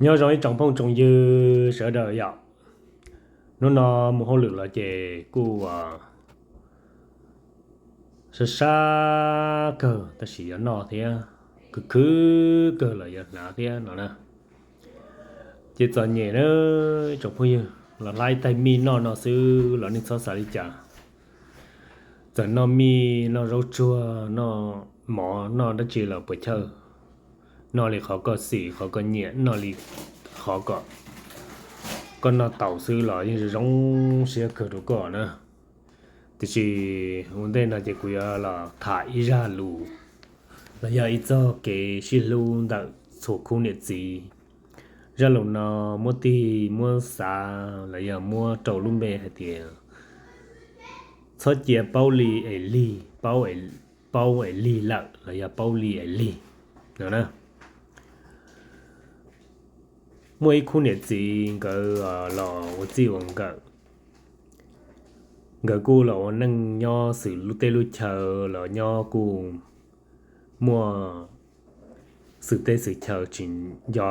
Nyob zoo ib tsoom phooj tsoom ywg sawv daws yom. Hnub no mus hauj lwm los ces kuj sab sab kawg, tab sis yuav noj thiab, khwv khwv kawg los yuav hnav thiab no na. Ces txom nyem na, tsoom phooj ywg, los hlais ib tais mij noj no xwb los nej txhob xav li cas. Txawm noj mij, noj zaub tsuag, noj mov, noj dab tsi los puas chawj. Noj li qhov koj xim, qhov koj nyiam, noj li qhov kom koj noj tau xwb los yeej zoo siab kawg rau koj na. Tiam sis ua ntej no ces kuv yuav los tham ib zaj lus los yog ib txoj kev sib hlub ntawm txhua khub niam txiv. Zaj lus no muab tig muab xav los yog muab rau lub npe hais tias txhob cia paub li es lig, paub es lig lawm los yog paub li es lig no na. Muaj ib khub niam txiv nkawd los ua txij ua nkawm, nkawd kuj los ua neej nyob xws lub teb lub chaw los nyob kuj muaj xws teb xws chaw tsis nco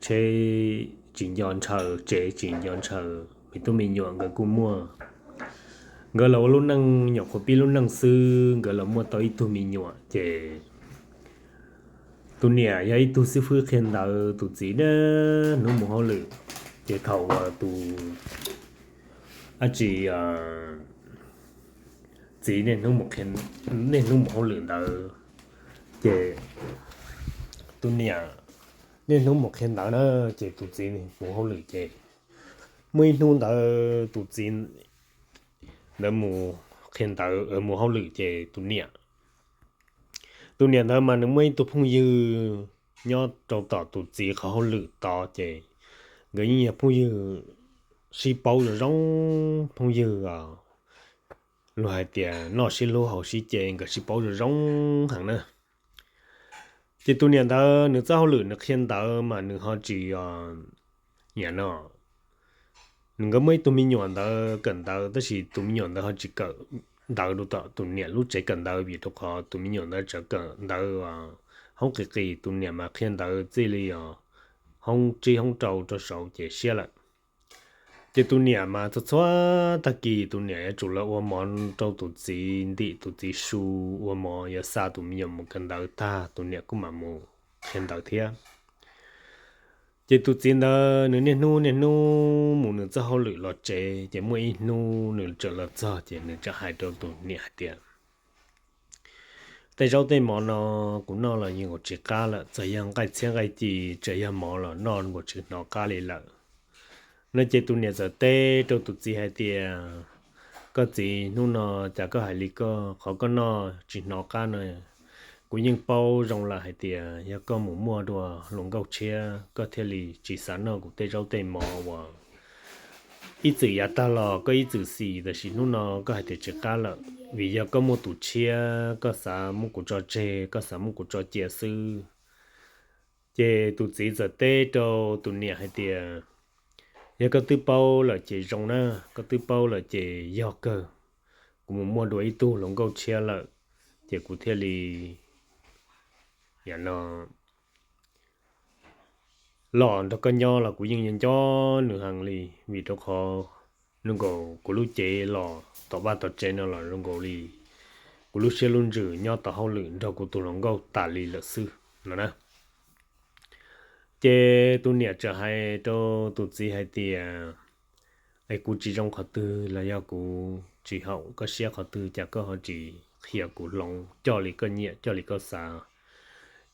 tsheb, tsis nco ntshaw tsev, tsis nco ntshaw me tub me nyuam nkawd kuj muaj. Nkawd los ua lub neej nyuam qhuav pib lub neej xwb nkawd los muaj tau ib tug me nyuam ces tus niam yog ib tug xib fwb qhia ntawv, tus txiv niaj hnub mus hauj lwm. Ces thaum uas tus, ab tsi, txiv niaj hnub mus hauj lwm ntawd ces tus niam niaj hnub mus qhia ntawv na, ces tus txiv mus hauj lwm ces muaj ib hnub ntawd tus txiv ntawd mus qhia ntawv, mus hauj lwm ces tus niam tus niam ntawd mas nws muaj ib tug phooj ywg nyob rau tom tus txiv qhov hauj lwm tod ces nkawd yeej yog phooj ywg sib paub zoo zoo, phooj ywg luag hais tias noj sib hlub haus sib ce, nkawd sib paub zoo zoo heev na. Ces tus niam ntawd nws txoj hauj lwm nws qhia ntawv mas nws ho tsis, niam no, nws nkawd muaj ib tug me nyuam ntawd kawm ntawv tab sis tus me nyuam ntawd ho tsis kawm ntawv rau tom tus niam lub tsev kawm ntawv vim rau qhov tus me nyuam ntawd tseem kawm ntawv hoob qis qis, tus niam mas qhia ntawv txij li os hoob tsib hoob rau rau saud ces siab lawm. Ces tus niam mas txhua txhua tag kis tus niam yuav tsum los ua mov rau tus txiv ntim tus txiv su, ua mov yuav xa tus me nyuam mus kawm ntawv tag tus niam kuj mam mus qhia ntawv thiab. Ces tus txiv ntawd nws niaj hnub niaj hnub mus nws txoj hauj lwm los tsev, ces muaj ib hnub nws tseem los txog ces nws tseem hais rau tus niam hais tias, tej zaub tej mov no kuv noj los yeej tsis qab lawm, txawm yog nqaij txhiab nqaij ci, txawm yog mov los noj nkaus tsis hnov qab li lawm no. Ces tus niam txawm teb rau tus txiv hais tias, koj txiv, hnub no cas koj hais li koj, qhov koj noj tsis hnov qab no, kuv yeej paub zoo lawm hais tias yog koj mus muaj dua hluas nkauj tshiab koj thiaj li tsis xav noj kuv tej zaub tej mov uas ib txwm yav tag los koj ib txwm xis, tab sis hnub no koj hais tias tsis qab lawm vim yog koj muaj tus tshiab, koj xav muab kuv tso tseg, koj xav muab kuv tso cia xwb. Ces tus txiv txawm teb rau tus niam hais tias, yog koj twb paub lawm ces zoo na, koj twb paub lawm ces yog kawg, kuv mus muaj dua ib tug hluas nkauj tshiab lawm, ces kuv thiaj li, yam no, los nrog koj nyob los kuv yeej yuav nco nws heev li, vim rau qhov zoo nkaus kuv lub cev los tom vaj tom tsev no los zoo nkaus li kuv lub siab lub ntsws nyob tom hauj lwm nrog kuv tus hluas nkauj tas li lawm xwb no na. Ces tus niam txawm hais rau tus txiv hais tias, es kuv tsis zoo qhov twg los yog kuv tsis haum koj siab qhov twg cas koj ho tsis qhia kuv hloov coj li koj nyiam coj li koj xav?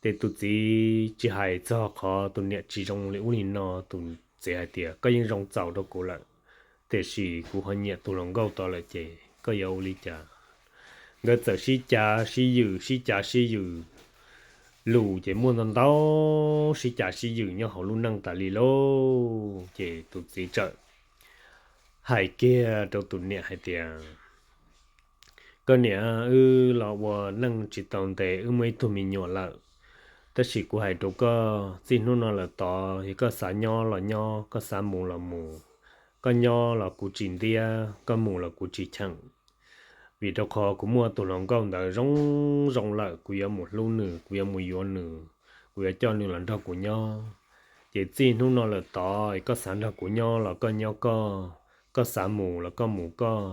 Ces tus txiv tsis hais txog qhov tus niam tsis zoo li ub li no, tus txiv hais tias, koj yeej zoo txaus rau kuv lawm, tiam sis kuv ho nyiam tus hluas nkauj tod lawm ces koj yuav ua li cas? Nkawd txawm sib cav sib ywm, sib cav sib ywm, lus ces muaj ntau ntau, sib cav sib ywm nyob hauv lub neej tas li lauj. Ces tus txiv txawm hais kiag rau tus niam hais tias, koj niam, wb los ua neej tsis tau ntev, wb muaj ib tug me nyuam lawm, tab sis kuv hais rau koj, txij hnub no lawm tod yog koj xav nyob los nyob, koj xav mus los mus, koj nyob los kuv tsis ntiab, koj mus los kuv tsis cheem, vim rau qhov kuv muaj tus hluas nkauj ntawd zoo zoo lawm, kuv yuav mus hlub nws, kuv yuav mus yuav nws, kuv yuav coj nws los nrog kuv nyob. ces txij hnub no lawm tod koj xav nrog kuv nyob los koj nyob koj, koj xav mus los koj mus koj.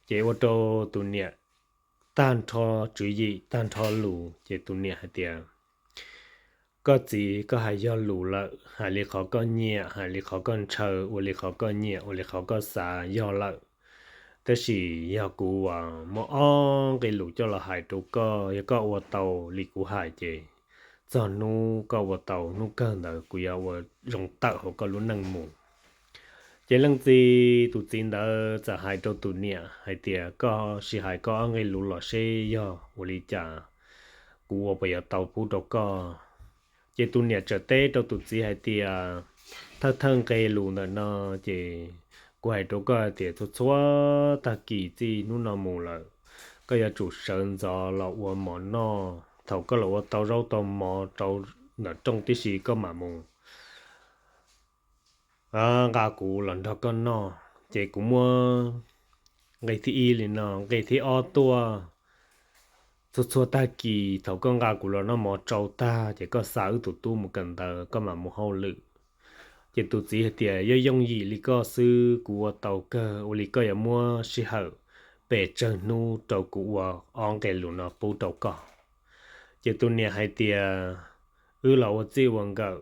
Ces ua rau tus niam tag nrho tswv yim tag nrho lus, ces tus niam hais tias, koj txiv, koj hais yog lus lawm, hais li qhov koj nyiam, hais li qhov koj ntshaw, ua li qhov koj nyiam, ua li qhov koj xav yog lawm. Tab sis yog kuv uas muab ob nqe lus coj los hais rau koj, yog koj ua tau li kuv hais ces txog hnub koj ua tau hnub kawg ntawd kuv yuav ua zoo tawm hauv koj lub neej mus. Ces leej txiv, tus txiv ntawd txawm hais rau tus niam hais tias, koj sim hais koj ob nqe lus los seb yog ua li cas, kuv ua puas yuav tau pub rau koj. Ces tus niam txawm teb rau tus txiv hais tias, thawj thawj nqe lus ntawm no ces kuv hais rau koj hais tias txhua txhua tag kis txij hnub no mus lawm, koj yuav tsum sawv ntxov los ua mov noj. Thaum koj los ua tau zaub tau mov rau ntawm rooj tib si koj mam mus nqa kuv los nrog koj noj. Ces kuv muab nqe thib ib li no, nqe thib ob tuaj, txhua txhua tag kis thaum koj nqa kuv los noj mov tsau tag ces koj xa wb tus tub mus kawm ntawv, koj mam mus hauj lwm. Ces tus txiv hais tias, yooj yooj yim li koj xwb, kuv ua tau kawg, ua li koj yuav muab sij hawm pes tsawg hnub rau kuv ua ob nqe lus no pub rau koj. Ces tus niam hais tias, wb los ua txij ua nkawm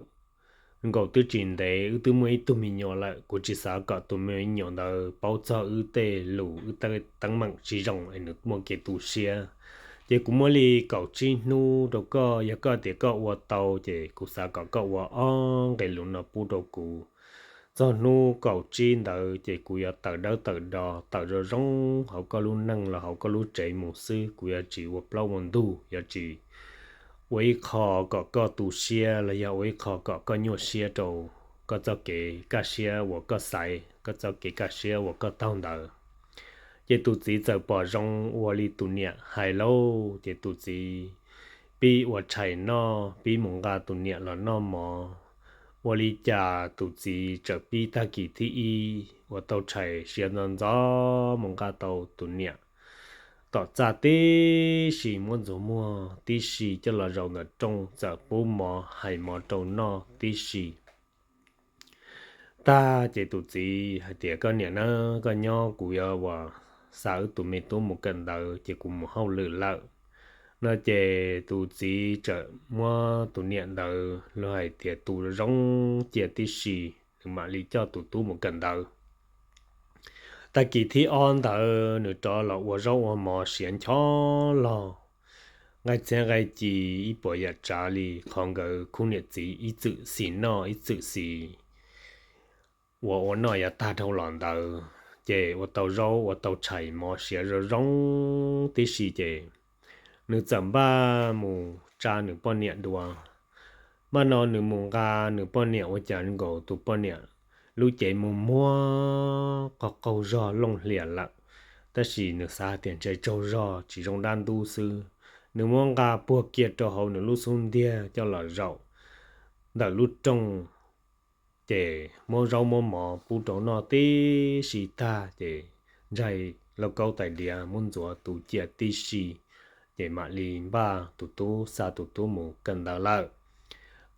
nkaus twb tsis ntev, wb twb muaj ib tug me nyuam lawm, kuv tsis xav kom tus me nyuam ntawd paub txog wb tej lus, wb tej teeb meem tsis zoo es nws muaj kev tu siab. Ces kuv muab li kaum tsib hnub rau koj, yog koj tias koj ua tau ces kuv xav kom koj ua ob nqe lus no pub rau kuv. Txog hnub kaum tsib ntawd ces kuv yuav tawm dawb tawm do, tawm zoo zoo hauv koj lub neej los hauv koj lub tsev mus xwb, kuv yuav tsis ua plaub ua ntug, yuav tsis ua ib qho kom koj tu siab los yog ua ib qho kom koj nyuaj siab rau koj txoj kev kaj siab uas koj xaiv, koj txoj kev kaj siab uas koj taug ntawd. Ces tus txiv txawm pom zoo ua li tus niam hais lauj, ces tus txiv pib ua tshais noj, pib mus nqa tus niam los noj mov. Ua li cas tus txiv txawm pib tag kis thib ib ua tau tshais siav ntxov ntxov mus nqa tau tus niam tom txaj tib si, muab ntxuav muag tib si coj los zaum ntawm rooj, txawm pub mov hais mov rau noj tib si. Tag ces tus txiv hais tias, koj niam na, koj nyob, kuv yuav ua xa wb tus me tub mus kawm ntawv ces kuv mus hauj lwm lawm no. Ces tus txiv txawm muab tus niam ntawd luag hais tias tu zoo cia tib si, nws mam li coj tus tub mus kawm ntawv. Tag kis thib ob ntawd nws rov los ua zaub ua mov siav ncho log, nqaij txhiab nqaij ci ib puas yam tsav li qhov nkawd khub niam txiv ib txwm xis noj ib txwm xis ua ua noj yav tag dhau los ntawd, ces ua tau zaub ua tau tshais mov siav zoo zoo tib si ces nws txawm npaj mus tsa nws poj niam dua. Npaj no nws mus nqa nws poj niam ua cas nkaus tus poj niam lub cev mus muag qaug qaug zog looj hlias lawm, tab sis nws xav tias ntshe tsaug zog tsis zoo dab ntub xwb. Nws muab nqa puag kiag rau hauv nws lub xub ntiag coj los zaum ntawm lub rooj, ces muab zaub muab mov pub rau noj tib si tag ces ntsaig lauj kaub tais diav muab ntxuav tu cia tib si, ces mam li npaj tus tub, xa tus tub mus kawm ntawv lawm.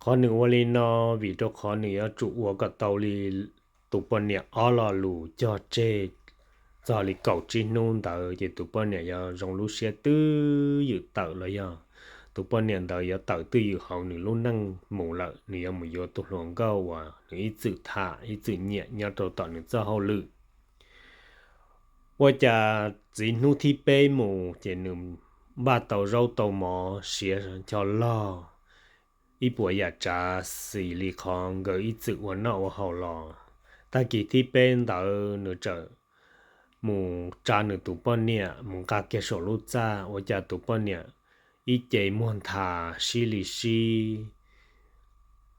Qhov nws ua li no vim rau qhov nws yuav tsum ua kom tau li tus poj niam ob lo lus cog tseg txog li kaum tsib hnub ntawd ces tus poj niam yuav zoo lub siab twj ywm tawm los yog tus poj niam ntawd yuav tawm twj ywm hauv nws lub neej mus lawm, nws yuav mus yuav tus hluas nkauj uas nws ib txwm tham ib txwm nyiam nyob rau tom nws txoj hauj lwm. Ua cas txiv hnub thib peb mus ces nws npaj tau zaub tau mov siav ncho log ib puas yam tsav xis li qhov nkawd ib txwm ua noj ua haus los. Tag kis thib peb ntawd nws txawm mus tsa nws tus poj niam mus nqa kiag saum lub txaj, ua cas tus poj niam ib ce muag nthav sib li sib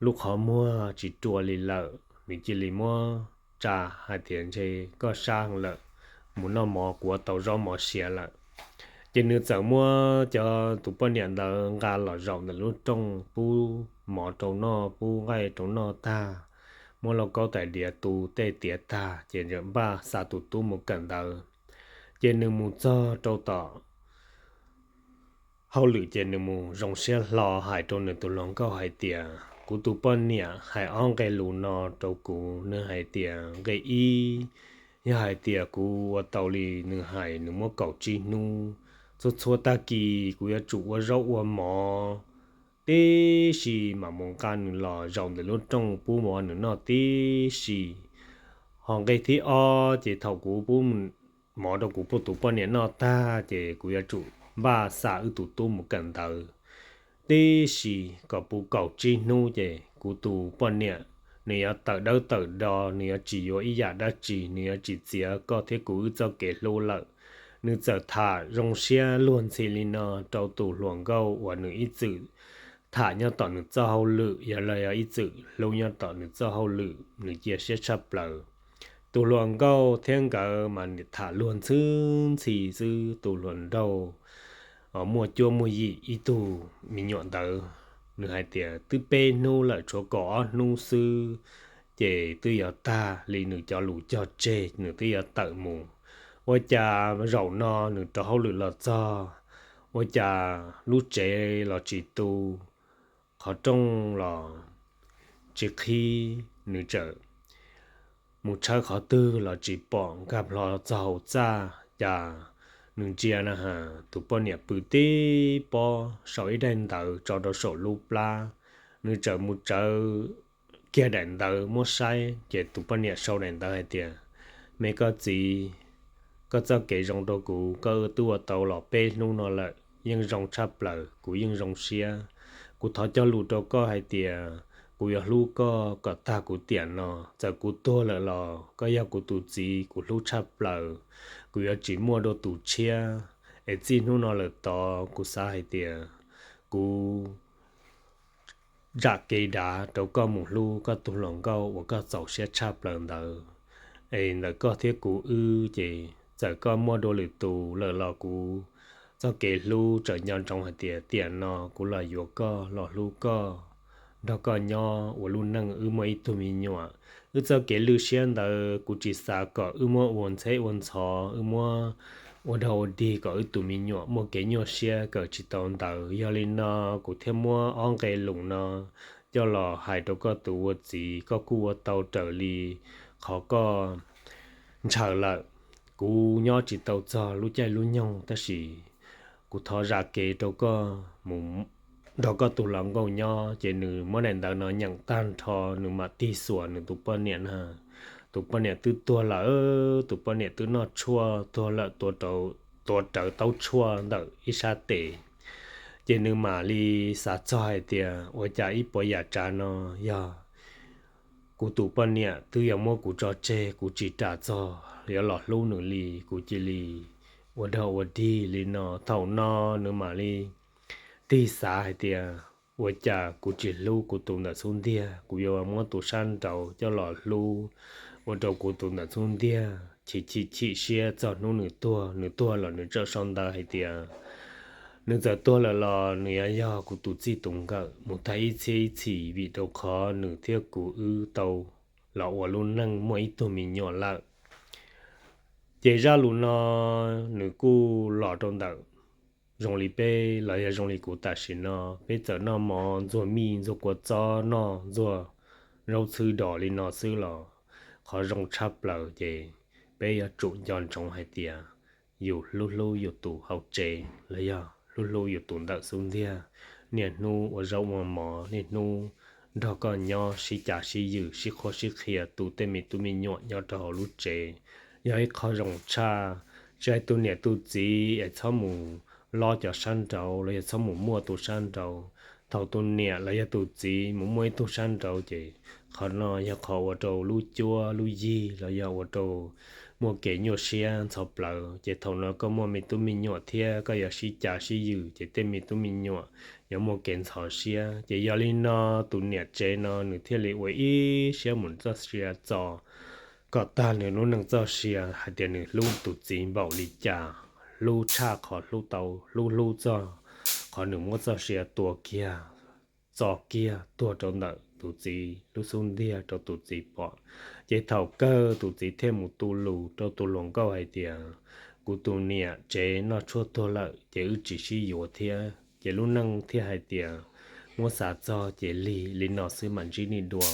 lub qhov muag tsis rua li lawm, nws cia li muab tsa hais tias ntshe koj sab lawm, mus noj mov, kuv ua tau zaub mov siav lawm. Ces nws txawm muab cov tus poj niam ntawd nqa los zaum ntawm lub rooj, pub mov rau noj, pub nqaij rau noj tag, muab lauj kaub tais diav tu tej tiav tag ces npaj xa tus tub mus kawm ntawv. Ces nws mus txog rau tom hauj lwm ces nws mus zoo siab hlo hais rau nws tus hluas nkauj hais tias, Kuv tus poj niam hais ob nqe lus no rau kuv, nws hais tias nqe ib, yog hais tias kuv ua tau li nws hais, nws muab kaum tsib hnub, txhua txhua tag kis kuv yuav tsum ua zaub ua mov tib si mam mus nqa nws los zaum ntawm lub rooj pub mov nws noj tib si. Ho nqe thib ob ces thaum kuv pub mov rau kuv tus poj niam noj tag ces kuv yuav tsum npaj xa wb tus tub mus kawm ntawv tib si kom puv kaum tsib hnub ces kuv tus poj niam nws yuav tawm dawb tawm do, nws yuav tsis yuav ib yam dab tsi, nws yuav tsis txiav koj thiab kuv wb txoj kev hlub lawm. Nws txawm tham zoo siab luag ntxhi li no rau tus hluas nkauj uas nws ib txwm tham nyob tom nws txoj hauj lwm, yog los yog ib txwm hlub nyob tom nws txoj hauj lwm, nws cia siab tshaj plaws. Tus hluas nkauj thiab nkawd mas tham luag ntxhi ntxhi xwb, tus hluas nraug muaj cuab muaj yim ib tug me nyuam ntawd, nws hais tias twb peb hnub lawm, tshuav kaum ob hnub xwb ces twb yuav tag li nws cov lus cog tseg, nws twb yuav tawm mus. Ua cas zaum no nws rau hauj lwm los txog, ua cas lub tsev los tsis tu, qhov rooj los tsis qhib, nws txawm mus tshawb qhov twg los tsis pom, nkag plho txog hauv txaj cas nws ntsia na has tus poj niam pw tib pob saum ib daim ntawv tso rau saum lub plab. Nws txawm mus tsawv kiag daim ntawv muab saib ces tus poj niam sau daim ntawv hais tias, me koj txiv, koj txoj kev zoo rau kuv koj twb ua tau los peb hnub no lawm, yeej zoo tshaj plaws, kuv yeej zoo siab. Kuv thov cog lus rau koj hais tias kuv yuav hlub koj kom tag kuv tiam no. Txawm kuv tuag lawm los koj yog kuv tus txiv kuv hlub tshaj plaws, kuv yuav tsis muaj dua tus tshiab. Es txij hnub no lawm tod kuv xav hais tias kuv zam kev dav rau koj mus hlub koj tus hluas nkauj uas koj txaus siab tshaj plaws ntawd. Es ntawm koj thiab kuv wb ces txawm koj muaj dua lwm tus lawm los kuv txoj kev hlub tseem nco ntsoov hais tias tiam no kuv los yuav koj los hlub koj, nrog koj nyob ua lub neej wb muaj ib tug me nyuam. Wb txoj kev lwj siab ntawd kuv tsis xav kom wb muab ua ntxheb ua ntxhov, wb muab ua dog ua dig kom wb tus me nyuam muaj kev nyuaj siab kawm tsis tau ntawv. Yog li no kuv thiaj muab ob nqe lus no coj los hais rau koj tus ua txiv, koj kuj ua tau raws li qhov koj ntshaw lawm. Kuv nyob tsis tau txog lub caij lub nyoog tab sis kuv thov zam kev rau koj mus nrog koj tus hluas nkauj nyob. Ces nws muab daim ntawv no nyeem tag nrho, nws mam tig xuas nws tus poj niam na. Tus poj niam twb tuag lawm, tus poj niam twb noj tshuaj tuag lawm, tuav rawv taub tshuaj ntawm ib sab tes. Ces nws mam li xav txog hais tias ua cas ib puas yam tsav no yog kuv tus poj niam twb yuav muab kuv tso tseg, kuv tsis ras txog yuav los hlub nws li, kuv cia li ua dog ua dig li no. Thaum no nws mam li tig xav hais tias ua cas kuv tsis hlub kuv tus ntawm xub ntiag, kuv yuav muab tus sab nraud coj los hlub, ua rau kuv tus ntawm xub ntiag chim chim chim siab txog hnub nws tuag. Nws tuag los nws txawm sau ntawv hais tias nws txawm tuag lawm los nws yuav yog kuv tus txij tus nkawm mus tag ib txhiab ib txhis, vim rau qhov nws thiab kuv wb tau los ua lub neej muaj ib tug me nyuam lawm. Ces zaj lus no nws kuj los rau ntawm zoo li peb los yog zoo li kuv tam sim no, peb txawm noj mov ntxuag mij ntxuag kua txob, noj ntxuag zaub txhwb dos li no xwb los qhov zoo tshaj plaws ces peb yuav tsum nco ntsoov hais tias yus hlub hlub yus tus hauv tsev los yog hlub hlub yus tus ntawm xub ntiag, niaj hnub ua zaub ua mov, niaj hnub nrog koj nyob sib cav sib ywm, sib qhuab sib qhia tu tej me tub me nyuam nyob rau hauv lub tsev, yog ib qho zoo tshaj. Tsis hais tus niam tus txiv es txhob mus lob cov sab nraud los yog txhob mus muaj tus sab nraud. Thaum tus niam los yog tus txiv mus muaj ib tug sab nraud ces qhov no yog qhov ua rau lub cuab lub yig los yog ua rau muaj kev nyuaj siab ntxhov plawv. Ces thaum no koj muaj me tub me nyuam thiab koj yuav sib cav sib ywm ces tej me tub me nyuam yuav muaj kev ntxhov siab. Ces yog li no tus niam tsev no nws thiaj li ua ib siab mus txoj sia txo kom tag nws lub neej txoj sia hais tias nws hlub tus txiv npaum li cas, hlub tshaj qhov hlub tau, hlub hlub txog qhov nws muab txoj sia tua kiag, txo kiag tuag rau ntawm tus txiv lub xub ntiag rau tus txiv pom. Ces thaum kawg tus txiv thiaj mus tu lus rau tus hluas nkauj hais tias, kuv tus niam tsev noj tshuaj tuag lawm ces wb tsis sib yuav thiab. Ces lub neej thiaj hais tias Muab xav txog ces lig li no xwb mam ntsib nej dua.